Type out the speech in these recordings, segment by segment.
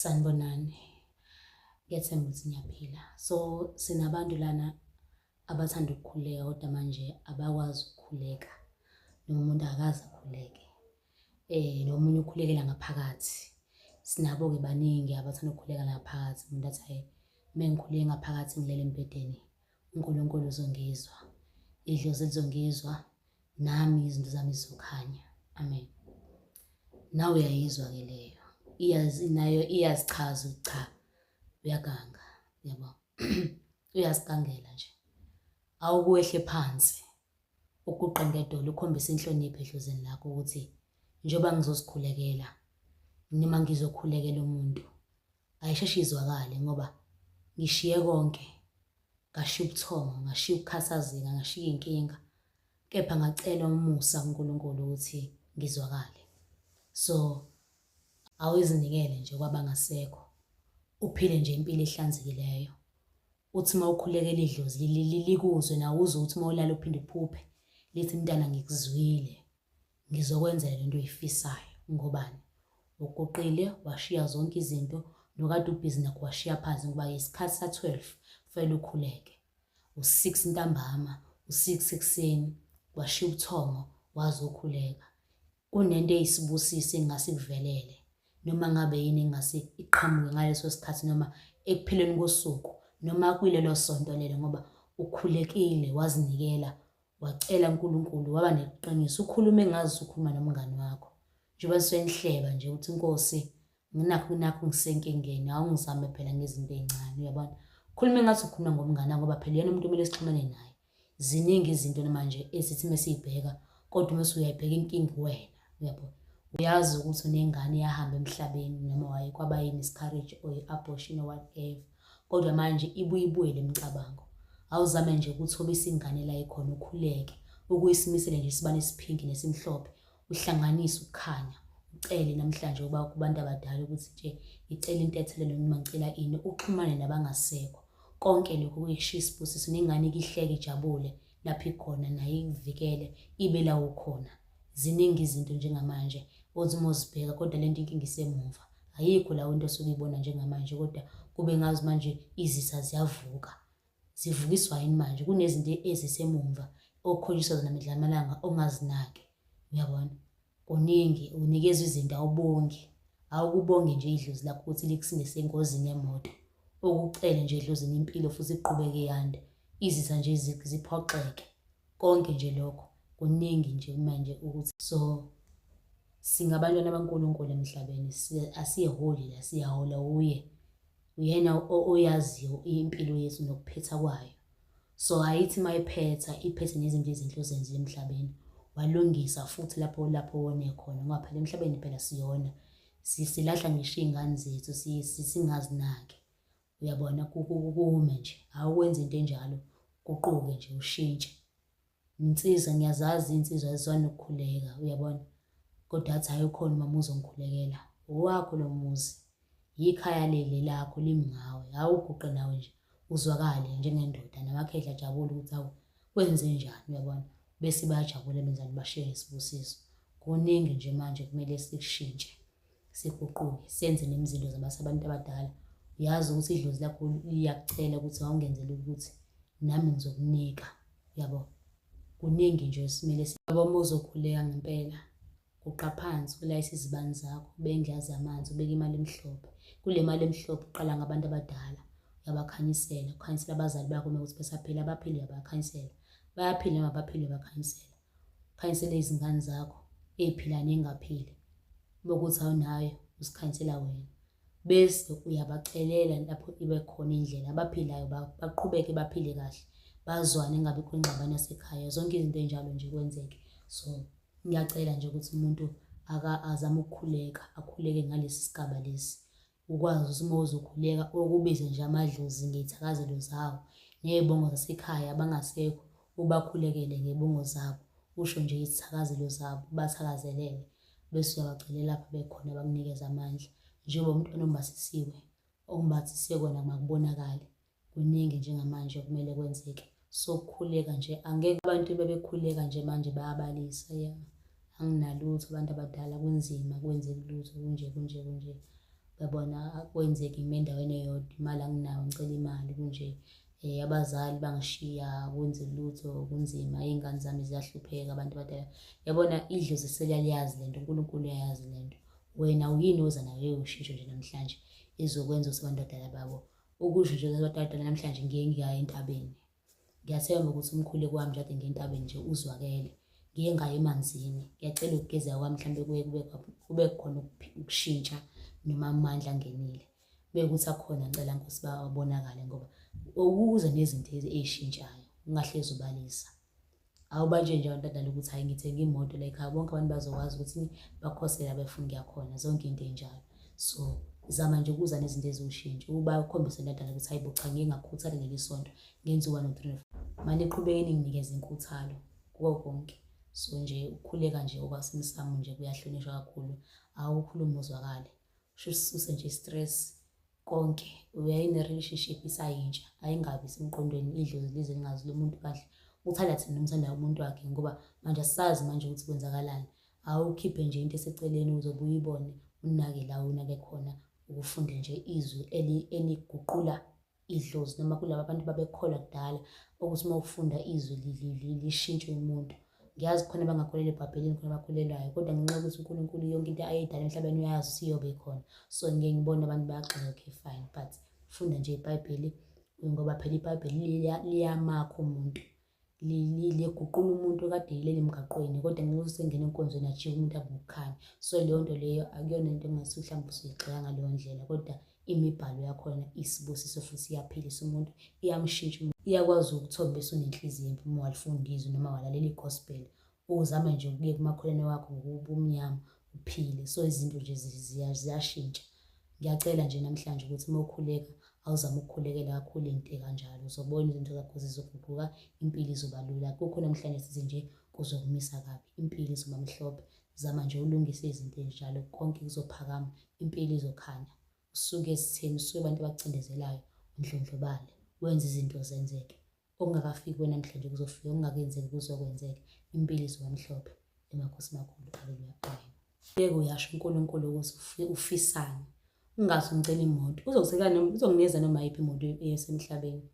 Sanibonani. Ngiyathemba ukuthi niyaphila. So sinabantu lana abathanda ukukhuleka kodwa manje abakwazi ukukhuleka. Noma umuntu akaze akhuleke. Nomunye ukhulekela ngaphakathi. Sinabo-ke baningi abathanda ukukhuleka ngaphakathi. Umuntu athi hhayi, uma ngikhuleke ngaphakathi ngilele embhedeni, uNkulunkulu uzongizwa. Idlozi lizongizwa, nami izinto zami zizokhanya. Amen. Nawe uyayizwa-ke leyo. Iyazi nayo iyazichaza ukuthi cha, uyaganga, yabo. Uyazigangela nje. Awukwehle phansi uguqe ngedolo ukhombise inhlonipho edlozini lakho ukuthi njengoba ngizozikhulekela noma ngizokhulekela umuntu ayisheshe izwakale ngoba ngishiye konke ngashiya ubuthongo ngashiya ukukhathazeka ngashiya iy'nkinga kepha ngacela umusa kuNkulunkulu ukuthi ngizwakale. So awuzinikele nje kwabangasekho uphile nje impilo ehlanzekileyo. Uthi uma ukhulekela idlozi likuzwe nawe uzwe ukuthi uma ulala uphinde uphuphe lithi mntana ngikuzwile ngizokwenzela lento oyifisayo ngobani uguqile washiya zonke izinto nokade ubhizi nakho washiya phansi ngoba isikhathi sa-12 kufanele ukhuleke u-6 ntambama u-6 ekuseni washiya ubuthongo wazokhuleka kunento eyisibusiso engase ikuvelele noma ngabe yini engase iqhamuke ngaleso sikhathi noma ekupheleni kosuku noma kwilelo sonto lelo ngoba ukhulekile wazinikela wacela uNkulunkulu waba neqiniso ukhulume ngazi ukhuluma nomngani wakho njengoba senihleba nje ukuthi inkosi nginakho nakho ngisenkingeni awungizame phela ngezinto ey'ncane uyabona khulume ngathi ukhuluma ngomngane ngoba phela uyena umuntu okumele sixhumane naye ziningi izinto manje esithi uma siyibheka kodwa uma usuyayibheka inkinga wena uyabo uyazi ukuthi unengane eyahamba emhlabeni noma waye kwaba yi-miscarriage or i-abortion or whatever kodwa manje ibuye ibuye le micabango awuzame nje ukuthobisa ingane la ikhona ukhuleke ukuyisimisele nje isibane esiphinki nesimhlophe uhlanganise ukukhanya ucele namhlanje uba kubantu abadala ukuthi nje ngicela intethelelo noma ngicela ini uxhumane nabangasekho konke lokho kuyikushiya isibusiso nengane ikihleke ijabule lapho ikhona naye ikuvikele ibe la ukhona ziningi izinto njengamanje othi uma uzibheka kodwa lento inkinga isemumva ayikho la into osuke uyibona njengamanje kodwa kube ngazi manje izitha ziyavuka zivukiswa yini manje kunezinto ezisemumva okhonjiswa zona mihla namalanga ongazinaki uyabona kuningi unikezwa izinto awubongi awukubonge nje idlozi lakho ukuthi likusindise engozini yemoto ukucele nje edlozini impilo futhi iqhubeke yande izitha nje ziphoxeke konke nje lokho kuningi nje manje ukuthi so singabantwana baNkulunkulu emhlabeni asiholi la siyahola uye uyena oyaziyo impilo yethu nokuphetha kwayo so ayithi mayiphetha iphethe nezinto ezinhle ozenzile emhlabeni walungisa futhi lapho lapho wone khona ngoba phela emhlabeni phela siyona silahla ngisho iy'ngane zethu singazinaki uyabona kume nje awukwenza into enjalo kuquke nje ushintshe insizwa ngiyazazi insizwa azizwani nokukhuleka uyabona kodwa athi hayi ukhona umama uzongikhulekela owakho lo muzi yikhaya leli lakho limi ngawe awuguqe nawe nje uzwakale njengendoda namakhehla ajabule ukuthi awu kwenze njani uyabona bese bayajabula benzani bashiye isibusiso kuningi nje manje kumele sikushintshe siguquke senze nemizindo zabantu abantu abadala uyazi ukuthi idlozi lakho liyakucela ukuthi awungenzele ukuthi nami ngizokunika uyabo kuningi nje simele yabo uma uzokhuleka ngempela guqa phansi ulayise izibani zakho ubeke ingilazi yamanzi ubeke imali emhlophe kule mali emhlophe uqala ngabantu abadala uyabakhanyisela ukhanyisela abazali bakho uma ukuthi besaphila abaphile uyabakhanyisela bayaphila noma abaphile uyabakhanyisela ukhanyisele izingane zakho ey'phila ney'ngaphili uma kuwukuthi awunayo uzikhanyisela wena bese uyabacelela lapho ibe khona indlela abaphilayo baqhubeke baphile kahle bazwane kungabi khona ingxabano yasekhaya zonke izinto ey'njalo nje kwenzeke so ngiyacela nje ukuthi umuntu azame ukukhuleka akhuleke ngalesi sigaba lesi Ukwazi ukuthi uma uzokhuleka okubize nje amadlozi ngey'thakazelo zawo ney'bongo zasekhaya abangasekho ubakhulekele ngey'bongo zabo usho nje izithakazelo zabo ubathakazelele bese uyabacelela lapho bekhona bakunikeze amandla njengoba umntwana ombathisiwe ombathise kona makubonakale Kuningi njengamanje okumele kwenzeke. Sokukhuleka nje angeke abantu bebekhuleka nje manje bayabalisa ya. Anginalutho abantu abadala kunzima kwenzeki lutho kunje kunje kunje. Uyabona, akwenzeki ngime endaweni eyodwa, imali anginayo, ngicela imali kunje. Abazali bangishiya, akwenzeki lutho, kunzima, iy'ngane zami ziyahlupheka, abantu abadala. Uyabona, idlozi seliyaliyazi lento, uNkulunkulu uyayazi lento. Wena uyini oza nayo eyoshintsho nje namhlanje ezokwenza ukuthi abantu abadala babo ukusho nje abantu abadala namhlanje ngiye ngiyaya entabeni. Ngiyathemba ukuthi umkhuleko wami nje kade ngiye entabeni nje uzwakele. Ngiye ngaya emanzini. Ngiyacela ukugezeka kwami mhlawumbe kuye kube kube khona ukushintsha noma amandla angenile. Mekuthi akhona ngicela Nkosi babonakale ngoba ukuze nezinto ey'shintshayo ungahlezi ubalisa. Awubatsheli nje abantu abadala ukuthi hhayi ngithenge imoto la ekhaya, bonke abantu bazokwazi ukuthi bakhosele la befuna ukuya khona, zonke iy'nto ey'njalo. So zama nje ukuza nezinto eziwushintsho, ubakhombise abantu abadala ukuthi hhayi bo cha ngike ngakhuthala leli sonto ngenza u-one, two, three, four. Maniqhubeke ninginikeze inkuthalo kuko konke. So nje ukukhuleka nje okwasemsamo nje kuyahlonishwa kakhulu, awukhulume uzwakale. Kusho ususe nje i-stress konke uyaye ne-relationship isayintsha ayingabi semqondweni idlozi lize lingazi lo muntu kahle uthanda thina nomthandayo umuntu wakhe ngoba manje asisazi manje ukuthi kwenzakalani awukhiphe nje into eseceleni uzobe uyibone unake la unake khona ukufunde nje izwi eliguqula idlozi noma kulaba abantu babekholwa kudala ukuthi uma ufunda izwi lishintshe umuntu. Ngiyazi khona abangakholelwa eBhayibhelini khona abakholelwayo kodwa ngenxa yokuthi uNkulunkulu yonke into ayidala emhlabeni uyazi ukuthi iyobe khona. So ngike ngibone abantu bayagxeka okay fine but funda nje iBhayibheli ngoba phela iBhayibheli liyamakha umuntu. Liguqula umuntu okade elele emgaqweni kodwa ngenxa yokuthi usengena enkonzweni ajike umuntu abe ukukhanya. So leyo nto leyo akuyona into engathi mhlawumbe usuyigxeka ngaleyo ndlela kodwa imibhalo yakhona isibusiso futhi iyaphilisa umuntu, iyamshintsha umuntu. Iyakwazi ukuthombisa unenhliziyo embi uma walifunda izwi noma walalela i-gospel. Uzame nje ukuyeka umakholwane wakho ngobumnyama uphile. So izinto nje ziyashintsha. Ngiyacela nje namhlanje ukuthi uma ukhuleka awuzame ukukhulekela kakhulu into ekanjalo. Uzobona izinto zakho zizoguquka, impilo izoba lula. Akukho namhlanje sithi nje kuzokumisa kabi, impilo izoba mhlophe. Zama nje ulungise izinto ezinjalo, konke kuzophakama, impilo izokhanya. Usuke esitheni, usuke abantu abakucindezelayo, undlondlobale, wenze izinto zenzeke. Okungakafiki kuwe namhlanje kuzofika, okungakenzeki kuzokwenzeka. Impilo izoba mhlophe. Emakhosi makhulu. Haleluya. Amen. Beke uyasho uNkulunkulu ukuthi ufisani. Ungaze umcela imoto. Uzokucela noma uzokunikeza noma yiphi imoto esemhlabeni.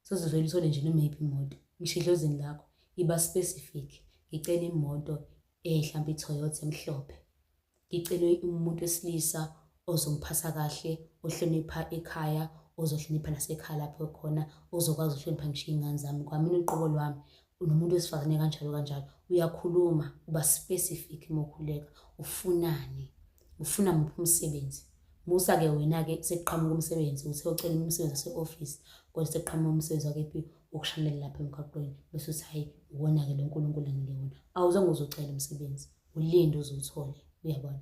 Sozovele uthole nje noma yiphi imoto. Ngisho edlozini lakho iba specific. Ngicela imoto hlampe i-Toyota emhlophe. Ngicele umuntu wesilisa ozongiphatha kahle, ohlonipha ekhaya, ozohlonipha nasekhaya lapho ekhona, ozokwazi ukuhlonipha ngisho iy'ngane zami, kwamina uqobo lwami, nomuntu wesifazane kanjalo kanjalo. Uyakhuluma, uba specific uma ukhuleka, ufunani, ufuna muphi umsebenzi. Musa-ke wena-ke sekuqhamuka umsebenzi, uthe ucela umsebenzi wase-ofisi, kodwa sekuqhamuka umsebenzi wakephi wokushanela lapha emgwaqweni, bese uthi hhayi, uwona-ke lo Nkulunkulu anginike wona. Awuzange uze ucele umsebenzi. Ulinde uze uthole, uyabona.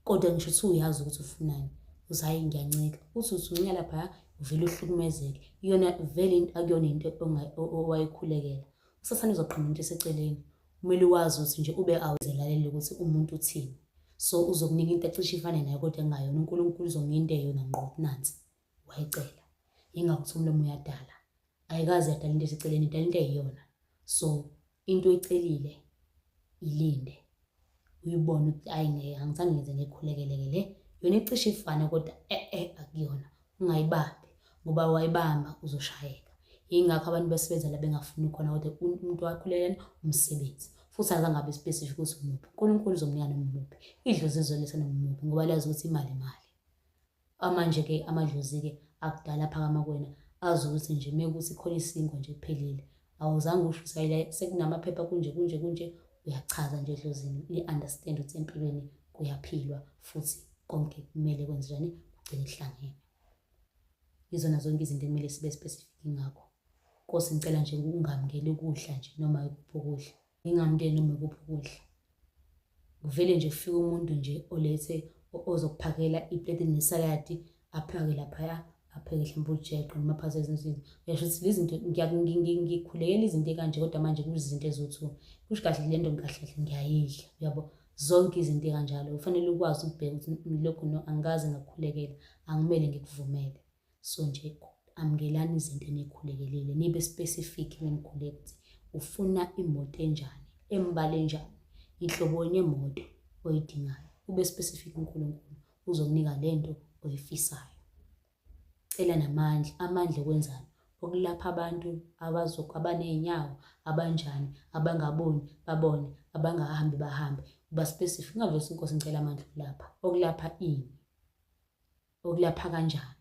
Kodwa ngisho uthi uyazi ukuthi ufunani, uthi hhayi ngiyancika. Uthi uthi uncika laphaya uvele uhlukumezeke. Iyona vele akuyona into owayikhulekela. USathane uzoqhamuka into eseceleni. Kumele wazi ukuthi nje ube awuzelalele ukuthi umuntu uthini. So uzokunika into ecishe ifane nayo kodwa engayona. UNkulunkulu uzokunika into eyona ngqo nansi. Wayicela. Yingakho kuthiwa umlomo uyadala. Ayikaze yadala into eseceleni, idala into eyiyona. So into oyicelile ilinde uyibone ukuthi ayi ngeke angizange ngize ngikhulekeleke le yona icishe ifane kodwa e-e akuyona ungayibambi ngoba wayibamba uzoshayeka yingakho abantu besebenza la bengafuni khona kodwa umuntu wakhulelana umsebenzi futhi azange abe specific ukuthi umuphi uNkulunkulu uzomnika noma umuphi idlozi lizoletha noma umuphi ngoba lazi ukuthi imali imali Amanje-ke amadlozi-ke akudala aphakama kuwena azi ukuthi nje mekuthi khona isinkwa nje kuphelile. Awuzange usho ukuthi hayi la sekunamaphepha kunje kunje kunje, uyachaza nje edlozini li-understand ukuthi empilweni kuyaphilwa futhi konke kumele kwenzenjani kugcine kuhlangene. Yizona zonke izinto ekumele sibe specific ngakho. Nkosi ngicela nje ungamukeli ukudla nje noma ikuphi ukudla. Ngingamukeli noma ikuphi ukudla. Kuvele nje kufike umuntu nje olethe ozokuphakela ipleti nesaladi aphake laphaya apheke mhlawumbe ujeqe noma aphathe ezinye izinto. Uyasho ukuthi lezi zinto ngikhulekela izinto ekanje kodwa manje kuyizinto eziwu-two. Kusho kahle le nto kahle kahle ngiyayidla uyabo. Zonke izinto ey'kanjalo kufanele ukwazi ukubheka ukuthi lokhu no angikaze ngakukhulekela angimele ngikuvumele. So nje amukelani izinto eniy'khulekelile nibe specific menikhuleka ukuthi ufuna imoto enjani, embala enjani, inhloboni yemoto oyidingayo. Ube specific uNkulunkulu uzokunika le nto oyifisayo. Cela namandla, amandla okwenzani? Okulapha abantu abaney'nyawo, abanjani, abangaboni babone, abangahambi bahambe. Uba specific, ungavele uthi Nkosi ngicela amandla okulapha. Okulapha ini? Okulapha kanjani?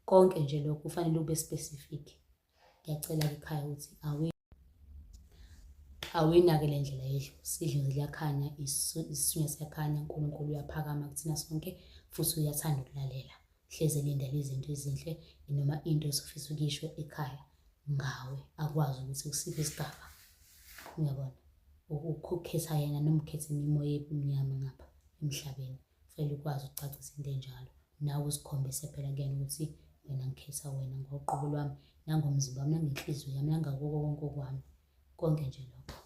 Konke nje lokho kufanele ube specific. Ngiyacela-ke ekhaya ukuthi awuyinake le ndlela yedlozi. Idlozi liyakhanya, isithunywa siyakhanya, uNkulunkulu uyaphakama kuthina sonke futhi uyathanda ukulalela. Hlezi elindele izinto ezinhle noma into osufisa ukuyisho ekhaya ngawe akwazi ukuthi usiphi isigaba. Uyabona? Ukukhetha yena noma ukhetha imimoya emnyama ngapha emhlabeni. Kufanele ukwazi ukucacisa into enjalo. Nawe uzikhombise phela kuyena ukuthi mina ngikhetha wena ngoqobo lwami, nangomzimba wami, nangenhliziyo yami, nangako konke okwami. Konke nje lokho.